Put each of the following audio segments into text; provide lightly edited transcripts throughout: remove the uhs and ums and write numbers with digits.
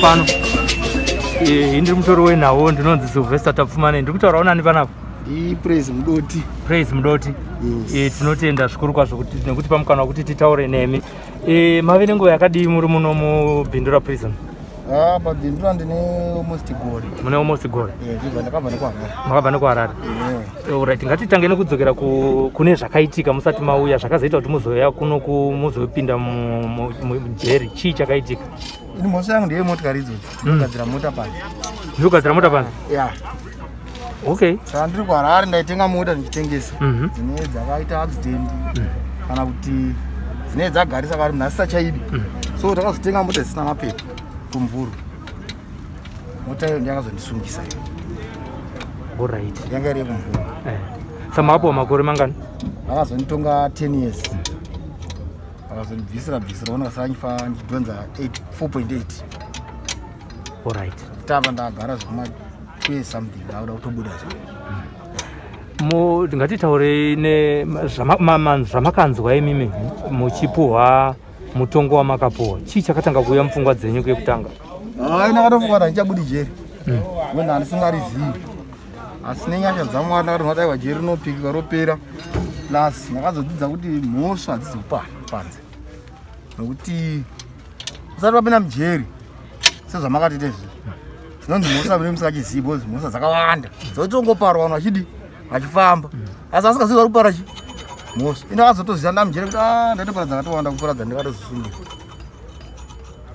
pano. Ndiri mutori wenhau, ndinonzi Sylvester Tapfumane. Ndiri kutaurawo nani panapa? Praise Mudoti. Praise Mudoti. Yes. Tinotenda zvikuru kwazvo kuti nekuti pamukana wekuti titaure nemi. Mave nenguva yakadii muri muno muBindura Prison? Ah, paBindura ndine almost gore. Mune almost gore. Eh, ndibva ndakabva nekuHarare. Makabva nekuHarare. Yeah. Alright, ngatitange nekudzokera kune zvakaitika musati mauya, zvakazoita kuti muzouya kuno muzopinda mujeri. Chii chakaitika? Ini mhosva yangu ndeye motikari idzodzi. Ndinogadzira mota panze. Ndinogadzira mota panze? Yeah. Okay. Saka ndiri kuHarare ndaitenga mota ndichitengesa. Dzine dzakaita accident kana kuti dzine dzagarisa kari munhu asisachaidi. So takazotenga mota dzisina mapepa kuMvuru. Mota iyo ndiyakazondisungisa iyo. Alright. Yanga iri yekuMvuru. Saka makapiwa makore mangani? Vakazonditonga 10 years. Vakazondibvisira bvisira ona vasanyifa ndichidhonza 4.8. Alright. Tava ndagara zvekuma 2 something, ndakuda kutobuda zvo. Ngatitaurei nezvamakanzwa imimi muchipuhwa mutongo wamakapuhwa. Chii chakatanga kuuya mupfungwa dzenyu kekutanga? Hai, ndakatofunga kuti handichabudi jeri. Wenda handisingarizivi. Asi nenyasha dzaMwari ndakati aiwa, jeri rinopikika ropera. Plus ndakazodzidza kuti mhosva hadzizi kupara panze. Nokuti usati wapinda mujeri sezvamakatoita izvi, zvinonzi mhosva mune musingachizivi, because mhosva dzakawanda dzotongoparwa vanhu vachidi vachifamba, asi asingazivi vari kupara chi mhosva. Ine akazotoziva ndamujeri kuti a ndatopara dzakatowanda kupfuura dzandikatozosungira.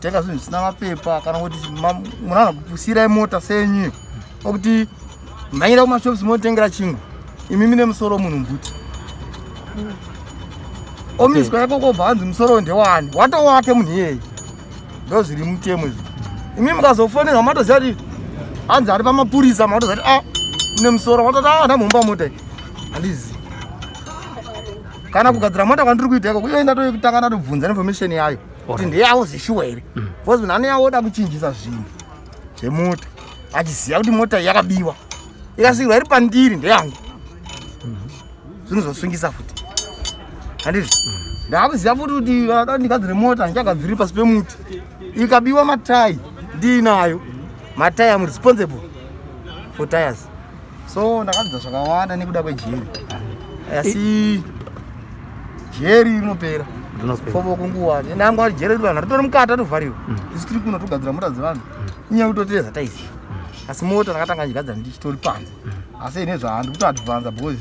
Tenga zvinhu zvisina mapepa kana kuti munhu anokusiyirai mota senyu okuti mhanyira kumashops motengera chingwa, imi mine musoro munhu mbuti omiswa ikoko, bva hanzi musoro ndewani, watowake munhu iyeye. Ndo zviri mutemo izvi. Imi mukazofonerwa matoziva kuti hanzi ari pamapurisa, matoziva kuti a mune musoro, watoti a ndamhomba mota iyi handizivi. Kana kugadzira mota kwandiri kuita ikoko, iyo ndatotanga ndatobvunza information yayo kuti ndeyavo zveshuwa here, because munhu anouya oda kuchinjisa zvinhu zvemota achiziva kuti mota iyi yakabiwa, ikasvikirwa iri pandiri ndeyangu, zvinozosungisa futi, handizvo? Ndaakuziva futi kuti vada ndigadzire mota handichagadziriri pasi pemuti. Ikabiwa matai ndiinayo matai, am responsible for tires. So ndakadzidza zvakawanda nekuda kwejeri, asi jeri rinopera. Rinopera. Foboko nguva ndangu ari jeri vanhu ritori mukati atovhariwa. Isu tiri kuno togadzira mota dzevanhu, inyaya yekutoteza taiziva. Asi mota ndakatanga ndichigadzira ndichitori panze, asi ine zvahandiri kutoadvanza because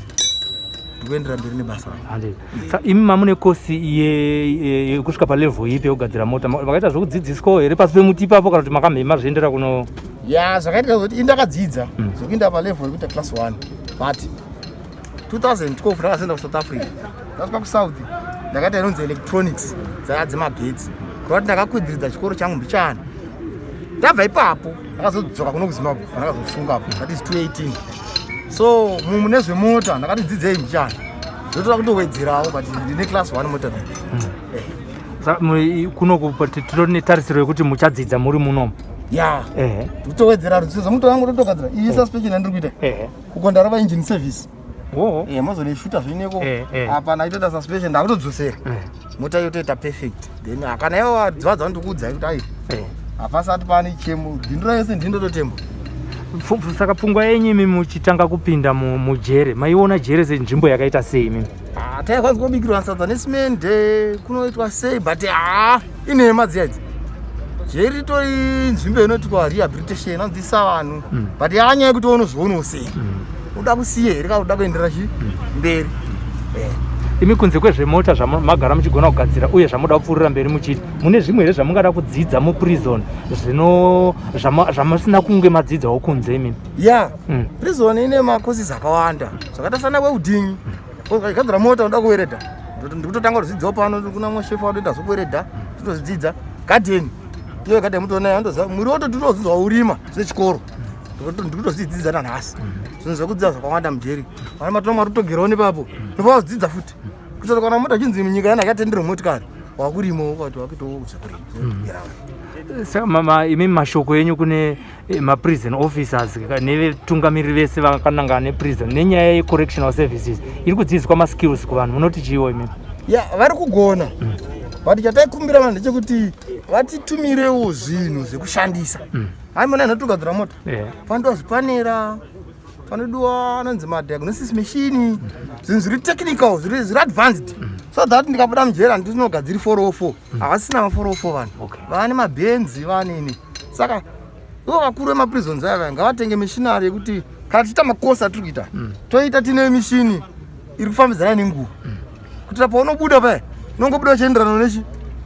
ndikuendera mberi nebasa rangu. Handi. Imi mamune kosi yekusvika palevel ipi yekugadzira mota? Makaita zvekudzidziswawo here pasi pemuti ipapo, kana kuti makamhema zviendera kuno? Ya, zvakaitika kuti ini ndakadzidza zvekuenda palevel yekuita class 1, but 2012 ndakazoenda kuSouth Africa. Ndasvika kuSouth ndakaita inonzi electronics, dzaya dzemagetsi, kureva kuti ndakakwidziridza chikoro changu mbichana. Ndabva ipapo ndakazodzoka kuno kuZimbabwe pandakazosungapo, that is 2018. So mune zvemota ndakati dzidzei mbichana, ndotoda kutowedzerawo, but ndine class 1 mota. Saka kunoku titori netarisiro yekuti muchadzidza muri munomu? Ya, kutowedzera ruzivo zvemoto yangu, totogadzira iyi suspension yandiri kuita uko, ndarova engine service. Mazoneshuta zvineko. Apa ndaitoita suspension, ndakutodzosera mota yotoita perfect, then kana ivo dziva dzandikuudzai kuti ai hapasati pane chemo, Bindura yese ndindototemba. Saka pfungwa yenyu imi muchitanga kupinda mujere, maiona jere senzvimbo yakaita sei imimi? Taikwanzi kubikirwa sadza nesimende, kunoitwa sei, but haa, inhema dziya idzi. Jeri ritori nzvimbo inoitwa rehabilitation, anodzidzisa vanhu, but yanyaya yekuti unozvionawo sei, uda kusiya here kana uda kuenderera chi mberi. Imi kunze kwezvemota zvamagara muchigona kugadzira uye zvamuda kupfuurira mberi muchiita, mune zvimwe here zvamungada kudzidza muprison zvino zvamusina kunge madzidzawo kunze imimi? Ya, prison ine macourses akawanda, zvakaita sana welding. Ukagadzira mota unoda kuweredha, ndikutotanga kudzidzawo pano kuna mwashefu watoita zvokuweredha, totozvidzidza. Garden iyo, garden mutoona andoziva muriwo, totinodzidzwa urima zvechikoro, ndikutozvidzidza nanhasi. Zvinhu zvekudzidza zvakawanda mujeri, vana matona matotogerawo nepapo, nobva wazodzidza futi kuitira kana mota chinzi munyika yana yakatenderwa motikari, wakurima ukati wakuitawo zvekurima. Saka mama, imi mashoko enyu kune maprison officers nevatungamiriri vese vakanangana neprison nenyaya yecorrectional services iri kudzidziswa maskills kuvanhu, munoti chiiwo imimi? Ya, vari kugona, but chataikumbira vanhu ndechekuti Vatitumirewo zvinhu zvekushandisa. Hai, mona inotogadzira mota, panodiwa zvipanera, panodiwa anonzi madiagnosis machine, zvinhu zviri technical, zviri advanced, so that ndikabuda mujeri handinogadziri 404. Havasina ma404 vanhu. Vane mabhenzi, vanini. Saka ivo vakuru vemaprisons aya ngavatenge machinery yekuti kana tichiita makosi atiri kuita, toita tine mishini iri kufambidzana nenguva, kuitira paunobuda paya unongobuda uchienderana nechi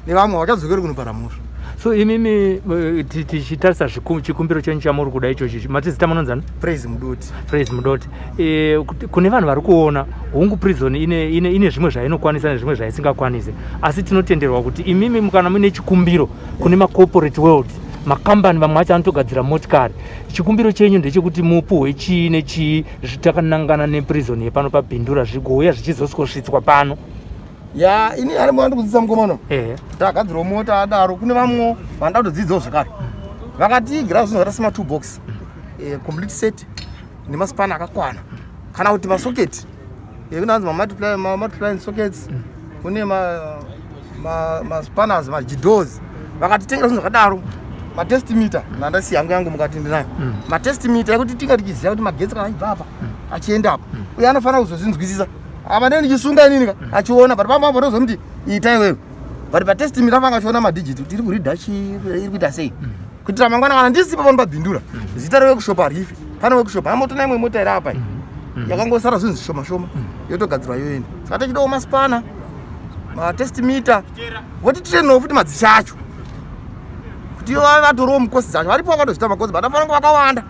nevamwe vachadzokeri kunopara mhosva. So imimi, tichitarisa chikumbiro chenyu chamuri kuda ichochi, mati zita munonzani? Praise Mudoti. Praise Mudoti. Kune vanhu vari kuona, hongu, prison ine zvimwe zvainokwanisa nezvimwe zvaisingakwanisi, asi tinotenderwa kuti imimi kana muine chikumbiro kune macorporate world, makambani, vamwe acho anotogadzira motikari, chikumbiro chenyu ndechekuti mupuhwe chii nechii zvitakanangana neprison yepano paBindura, zvigouya zvichizosvitswa pano? Ya, ini ari mwana ndikudzidzisa mukomana. Tagadzirawo mota adaro, kune vamwewo vanoda kutodzidzawo zvakare, vakatiigira zvinhu zvakaita sematoolbox, complete set nemaspana akakwana, kana kuti masoketi, kunanzi mamultiplying sockets, kune maspanas, majidos. Vakatitengera zvinhu zvakadaro, matest meter, nandasiya yangu mukati ndinayo, matest meter ekuti tinga tichiziva kuti magetsi kana achibva apa achienda apa, uye anofanira kuzozvinzwisisa. Apa ndee ndichisunga inini ka achiona, but pamwe ndozomuti ita iwewe, but patest meter afanga achiona madigit kuti iri kuridha chii, iri kuita sei, kuitira mangwana kana ndisipo pano paBindura, zita reworkshop harifi. Pane workshop amotona imwe mota iri apa iyi, yakangosara zvinhu zvishoma shoma, yotogadzirwa yoenda. Saka tichidawo maspana, matest meter, votitrenawo futi madzisha acho kuti ivo vave vatoriwo mukosi dzacho. Varipo vakatozviita makosi, but afanira kunge vakawanda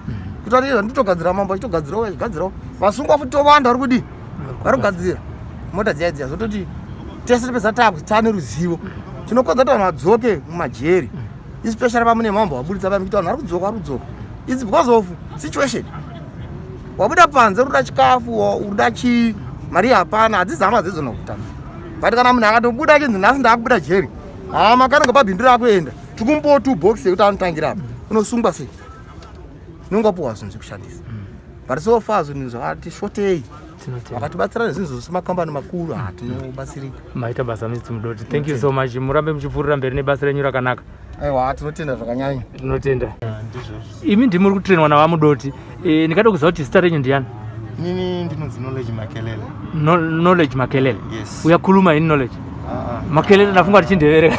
kuti ati nditogadzira mambo achitogadzirawo, achigadzirawo vasungwa futi, towanda vari kudii, vari kugadzira mota dziya dziya, zvototi tese topedza taane ruzivo tinokodza kuti vanhu vadzoke mumajeri, especially pamune mambo vaburitsa pamwe kuti vanhu vari kudzoka, vari kudzoka. It's because of situation. Wabuda panze, uri kuda chikafu, uri kuda chii, mari hapana, hadzisi hama dzedzona kutamba. But kana munhu akatobuda achinzi nhasi ndaakubuda jeri, hama kanonga paBindura akuenda, tikumupawo toolbox yekuti anotangira apa, unosungwa sei? Unonga wapuwa zvinhu zvekushandisa. But so far zvinhu zvakati shotei. Tinotenda. Vakatibatsira nezvinhu zvose makambani makuru, hatinobatsirika. Maita basa, Mr Mudoti. Thank you so much. Murambe muchipfuurira mberi nebasa renyu rakanaka. Aiwa, tinotenda zvakanyanya. Tinotenda. Imi ndimuri kutrainwa navaMudoti. Ndingada kuziva kuti zita renyu ndiani? Inini ndinonzi Knowledge Makelele. No, Knowledge Makelele? Yes. Uyakhuluma yini, Knowledge? Ah, ah. Makelele, ndafunga tichindevere.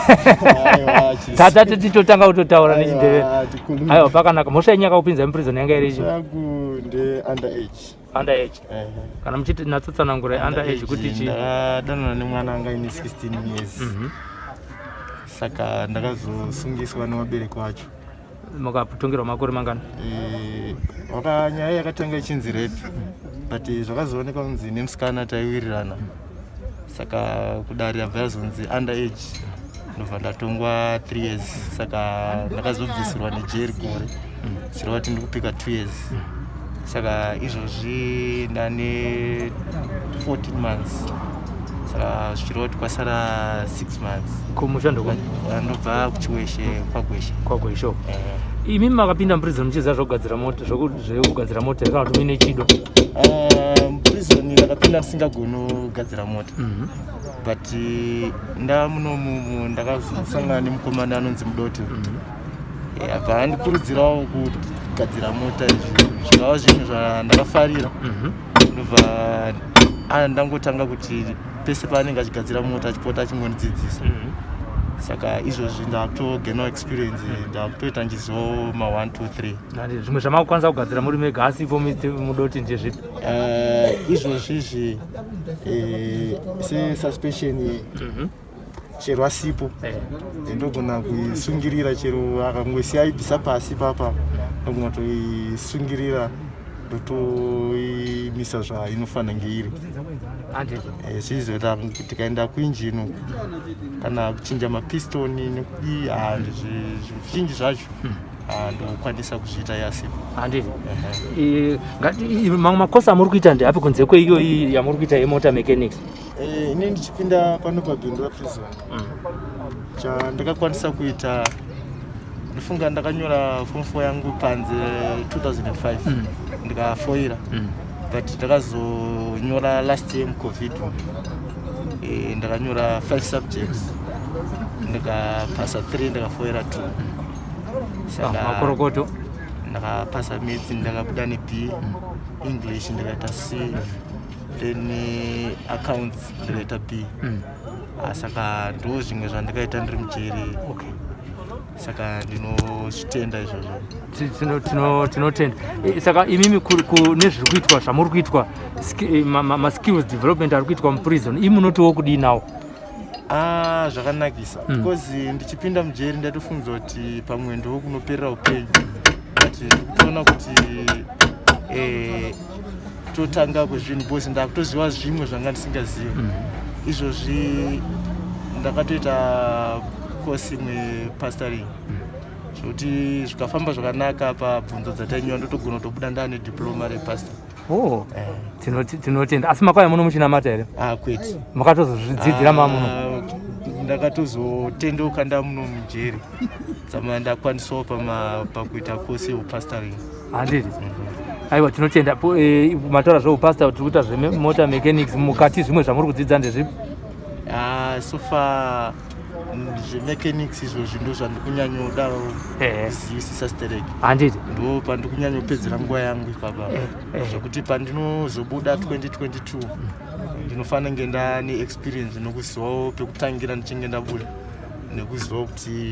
Aiwa, Tata titotanga kutotaura nechindevere. Aiwa, tikhulume. Aiwa, pakanaka. Mhosva yenyu yakakupinza muprison yanga iri chi? Yangu nde under age. Under age. Kana muchiti natsotsanangura under age kuti chi? Ndakadanana nemwana anga aine 16 years. Saka ndakazosungiswa nevabereki vacho. Mukatongerwa makore mangani? Waka nyaya yakatanga ichinzi rape, but zvakazoonekwa kunzi nemusikana taiwirirana, saka kudare yabva yazonzi under age, ndobva ndatongwa 3 years. Saka ndakazobvisirwa nejeri gore, zvireva kuti ndikupika 2 years. Saka izvozvi ndane 14 months, saka zvichireva kuti kwasara 6 months. Kumusha ndoko? Ndobva kuChiweshe, kwaGweshe. KwaGweshe. Imi makapinda muprison muchiziva zvokugadzira mota, zvekugadzira mota, kana kuti muine chido? Muprison ndakapinda ndisingagoni kugadzira mota, but ndava munomu ndakazosangana nemukomana anonzi Mudoti. Abva andikurudzirawo kugadzira mota izvi, zvikava zvinhu zvandakafarira. Ndobva ndangotanga kuti pese paanenge achigadzira mota achipota achingondidzidzisa. Saka izvozvi ndakutogainawo experience, ndakutoita njizivawo ma1 2 3. Nandi, zvimwe zvamakukwanisa kugadzira muri mega asi ipo Mr Mudoti ndezvipi? Izvozvi izvi, sesuspension iyi, chero asipo ndogona kuisungirira, chero akangosiya aibvisa pasi papa, ndogona kutoisungirira, ndotoimisa zvainofanira nge iri. Handiti. Zvizoita tikaenda kuinjini uku, kana kuchinja mapistoni nekudii, zvizhinji zvacho ndokwanisa kuzviita yasipo. Handiti. Mamwe makosi amuri kuita ndeapi kunze kweiyo iyi yamuri kuita yemota mechanics? Ini ndichipinda pano paBindura Prison, chandakakwanisa kuita, ndofunga ndakanyora form 4 yangu panze 2005, ndikafoira, but ndakazonyora last year muCovid. Ndakanyora 5 subjects. Ndikapasa 3, ndikafoira 2. Saka makorokoto. Ndakapasa maths, ndakabuda ne B, English ndikaita C, then accounts ndikaita B. Saka ndo zvimwe zvandikaita ndiri mujeri. Saka ndinozvitenda izvozvo. Tinotenda. Saka imimi nezviri kuitwa, zvamuri kuitwa, maskills development ari kuitwa muprison, imi munotiwo kudii nawo? Ah, zvakanakisa because ndichipinda mujeri ndatofungidzwa kuti pamwe ndo kunoperera upenyu, but ndikutoona kuti kutotanga kwezvinhu, because ndakutoziva zvimwe zvanga ndisingazivi. Izvozvi ndakatoita kosi imwe, pastoring, zvokuti zvikafamba zvakanaka pabvunzo dzatainyora, ndotogona kutobuda ndaane diploma repastor. Oh, tinotenda. Asi makauya muno muchinamata here? Ah, kwete. Makatozozvidzidzira mamuno? Ah, ndakatozotendeuka ndamuno mujeri, tsama ndakwanisawo pakuita kosi yeupastoring. Handiti? Aiwa, tinotenda. Mataura zveupastor, tiri kuita zvemota mechanics mukati. Zvimwe zvamuri kudzidza ndezvipi? Ah, so far zvemechanics izvozvi ndo zvandikunyanya kuzivisisa stereki. Ndo pandikunyanyopedzera nguva yangu ipapa, zvekuti pandinozobuda 2022 ndinofanira nge ndane experience nokuzivawo pekutangira ndichinge ndabuda, nekuziva kuti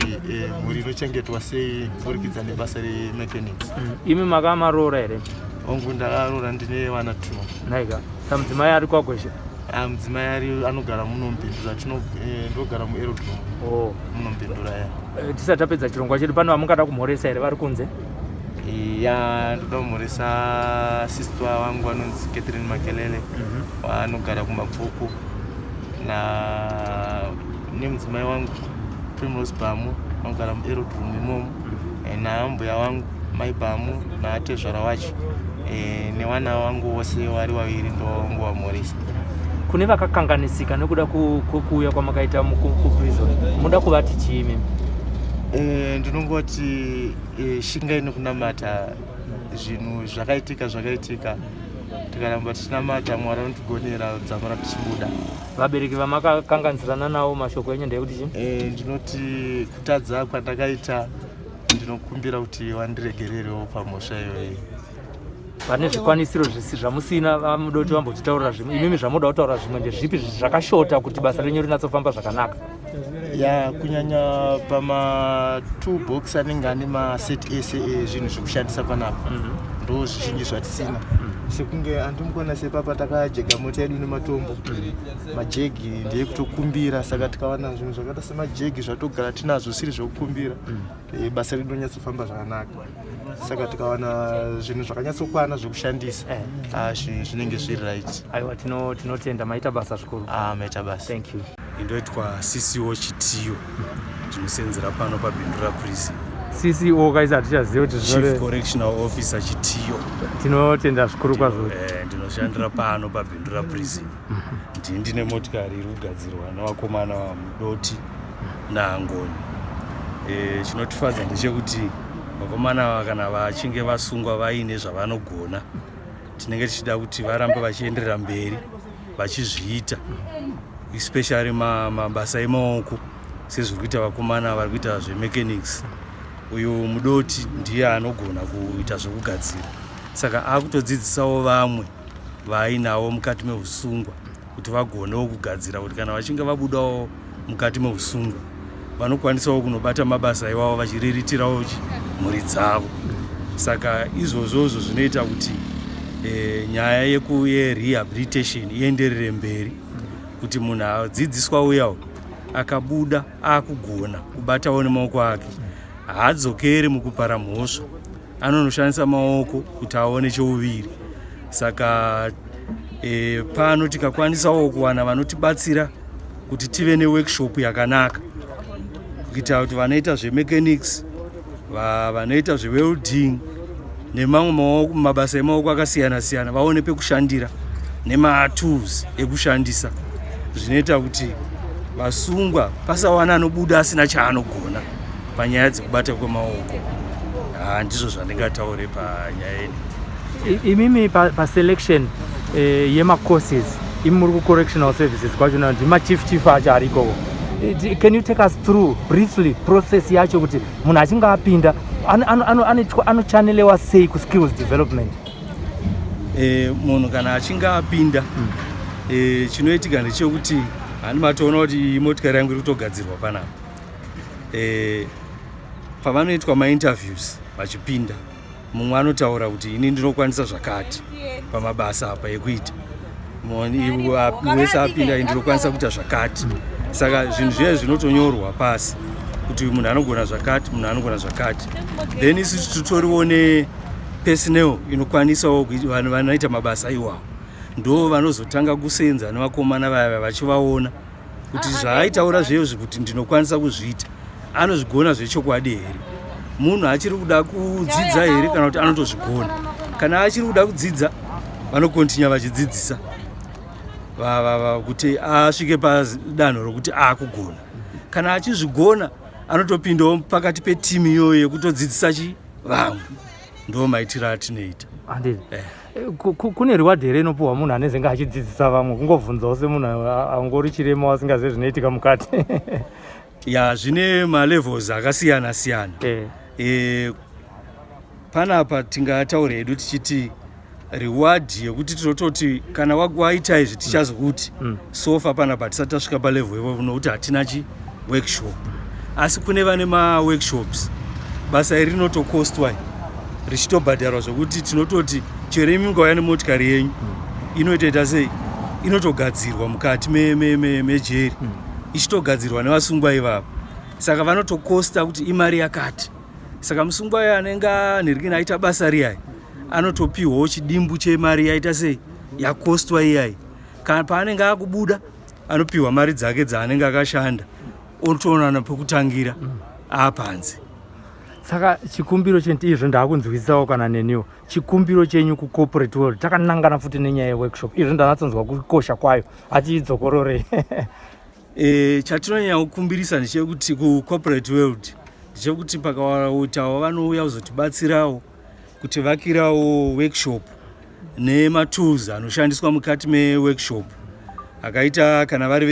mhuri inochengetwa sei kuburikidza nebasa remechanics. Imi makamaroora here? Ongu, ndakaroora, ndine vana two. Naika samudzimai ari kwaGweshe? Ah, mudzimai ari anogara muno muBindura. Ndogara muAerodrome. Muno muBindura, ya. Tisati tapedza chirongwa chedu, pano vamungada kumhoresa here vari kunze? Ya, ndoda kumhoresa sister wangu anonzi Catherine Makelele, vanogara kuMabvuku, na nemudzimai wangu Primrose Bamu, vanogara muAerodrome imomo, naambuya wangu Mai Bamu, naatezvara wacho, nevana vangu vose vari vaviri, ndongovamhoresa. Kune vakakanganisika nekuda kuuya kwamakaita kuprison, muda kuvati chii imimi? Ndinongoti shingai nekunamata. Zvinhu zvakaitika zvakaitika, tikaramba tichinamata, Mwari anotigonera dzamara tichibuda. Vabereki vamakakanganisirana navo, mashoko enyu ndeyekuti chii? Ndinoti kutadza kwandakaita, ndinokumbira kuti vandiregererewo pamhosva iyoyi. Vane zvikwanisiro zvisi zvamusina, vamuda kuti vambotitaurira zvimwe, imimi zvamuda kutaura zvimwe ndezvipi zvakashota kuti basa renyu rinatsofamba zvakanaka? Ya, kunyanya pamatoolbox anenge ane maset ese ezvinhu zvekushandisa panapa, ndo zvizhinji zvatisina. Sekunge andimukona sepapa takajega mota yedu nematombo, majegi ndeyekutokumbira. Saka tikawana zvinhu zvakaita semajegi zvatogara tinazvo zvisiri zvekukumbira, basa redu rinonyatsofamba zvakanaka. Saka tikawana zvinhu zvakanyatsokwana zvekushandisa, ah, zvinenge zviri right. Aiwa, tinotenda, maita basa zvikuru. Ah, maita basa. Thank you. Indoitwa CCO Chitiyo, ndinosenzera pano paBindura Prison. CCO kaisa, hatichaziva kuti Chief Correctional Officer Chitiyo. Tinotenda zvikuru kwazvo. Ndinoshandira pano paBindura Prison. Ndini ndine motikari iri kugadzirwa nevakomana vaMudoti naNgoni. Chinotifadza ndechekuti vakomana ava kana vachinge vasungwa vaine zvavanogona, tinenge tichida kuti varambe vachienderera mberi vachizviita, especially mabasa emaoko, sezviri kuita vakomana vari kuita zvemechanics. Uyu Mudoti ndiye anogona kuita zvekugadzira, saka akutodzidzisawo vamwe vaainavo mukati meusungwa kuti vagonewo kugadzira, kuti kana vachinge vabudawo mukati meusungwa vanokwanisawo kunobata mabasa iwavo vachiriritirawo mhuri dzavo. Saka izvozvozvo zvinoita kuti nyaya yerehabilitation ienderere mberi, kuti munhu adzidziswa uyawo akabuda akugona kubatawo nemaoko ake, haadzokeri mukupara mhosva, anonoshandisa maoko kuti aone chouviri. Saka pano tikakwanisawo kuwana vanotibatsira kuti tive neworkshop yakanaka, kuitira kuti vanoita zvemechanics, vanoita zvewelding nemamwe mabasa emaoko akasiyana siyana vaone pekushandira nematools ekushandisa, zvinoita kuti vasungwa pasawana anobuda asina chaanogona panyaya dzekubata kwemaoko. Ha, ndizvo zvandingataure panyaya ino. Imimi paselection yemacourses, imi muri kucorrectional services kwachona, ndimachief, chief acho ari ikoko. Can you take us through briefly process yacho kuti munhu achinge apinda anochanelewa sei kuskills development? Munhu kana achinge apinda, chinoitika ndechekuti, hani matoona kuti motikari yangu iri kutogadzirwa panapa. Pavanoitwa mainterviews vachipinda, mumwe anotaura kuti ini ndinokwanisa zvakati pamabasa apa ekuita. Wese apinda, ndinokwanisa kuita zvakati. Saka zvinhu zviye zvinotonyorwa pasi kuti munhu anogona zvakati, munhu anogona zvakati. Then isusu titoriwo nepersonnel inokwanisawo, vanhu vanoita mabasa iwawo ndo vanozotanga kusenza nevakomana vaya, vachivaona kuti zvaaitaura zvezvi kuti ndinokwanisa kuzviita, anozvigona zvechokwadi here? Munhu achiri kuda kudzidza here kana kuti anotozvigona? Kana achiri kuda kudzidza, vanokontinya vachidzidzisa kuti asvike padanho rokuti akugona. Kana achizvigona, anotopindawo pakati petimu iyoyo yekutodzidzisa chi vamwe. Ndo maitiro atinoita. Handiti kune reward here inopiwa munhu anezenge achidzidzisa vamwe? Kungobvunzawo semunhu angori chirema asingazivi zvinoitika mukati. Ya, zvine malevels akasiyana siyana. Panapa tingataura hedu tichiti reward yekuti tinototi kana waita izvi tichazokuti. So far panapa tisati tasvika palevel ivovo nokuti hatina chi workshop, asi kune vane maworkshops, basa iri rinotokostwa, richitobhadharwa, zvokuti tinototi chero imi mukauya nemotikari yenyu, inotoita sei, inotogadzirwa mukati mejeri, ichitogadzirwa nevasungwa ivavo. Saka vanotokosta kuti imari yakati. Saka musungwa iye anenge anhirikini aita basa riyai anotopiwawo chidimbu chemari yaita sei, yakostwa iyai. Kana paanenge akubuda, anopiwa mari dzake dzaanenge akashanda, otoonana pekutangira apanze. Saka chikumbiro chenyu, izvo ndaakunzwisisawo kana neniwo, chikumbiro chenyu kucorporate world takanangana futi nenyaya yeworkshop, izvo ndanatsonzwa kukosha kwayo, achiidzokororei. Chatinonyanya kukumbirisa ndechekuti kucorporate world ndechekuti pakaitawo vanouya kuzotibatsirawo kuti vakirawo workshop nematools anoshandiswa mukati meworkshop, akaita kana vari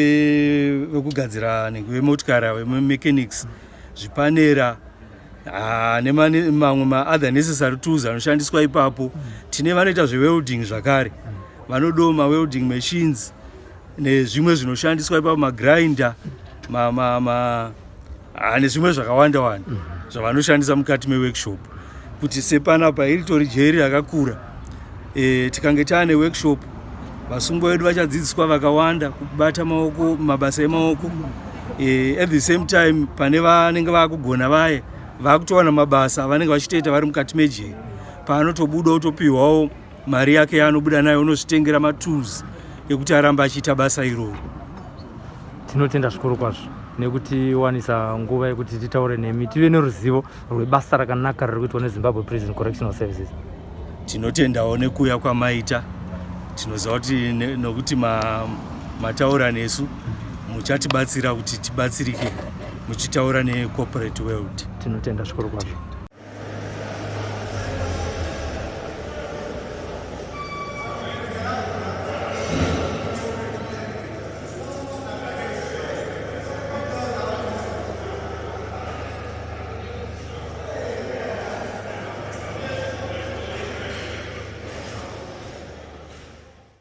vekugadzira vemotikari, vemechanics, zvipanera nemamwe maother necessary tools anoshandiswa ipapo. Tine vanoita zvewelding zvakare, vanodawo mawelding machines nezvimwe zvinoshandiswa ipapo, magrinder nezvimwe zvakawanda wanda zvavanoshandisa mukati meworkshop, kuti sepanapa iri tori jeri rakakura, tikange taane workshop, vasungwa vedu vachadzidziswa vakawanda kubata maoko, mabasa emaoko. At the same time, pane vanenge vaakugona vaye vaakutowana mabasa avanenge vachitoita vari mukati mejeri. Paanotobuda, otopiwawo mari yake yaanobuda nayo, unozvitengera matools ekuti arambe achiita basa iroro. Tinotenda zvikuru kwazvo nekutiwanisa nguva yekuti titaure nemi, tive neruzivo rwebasa rakanaka riri kuitwa neZimbabwe Prison Correctional Services. Tinotendawo nekuuya kwamaita. Tinoziva kuti nokuti mataura nesu, muchatibatsira kuti tibatsirike muchitaura necorporate world. Tinotenda zvikuru kwazvo.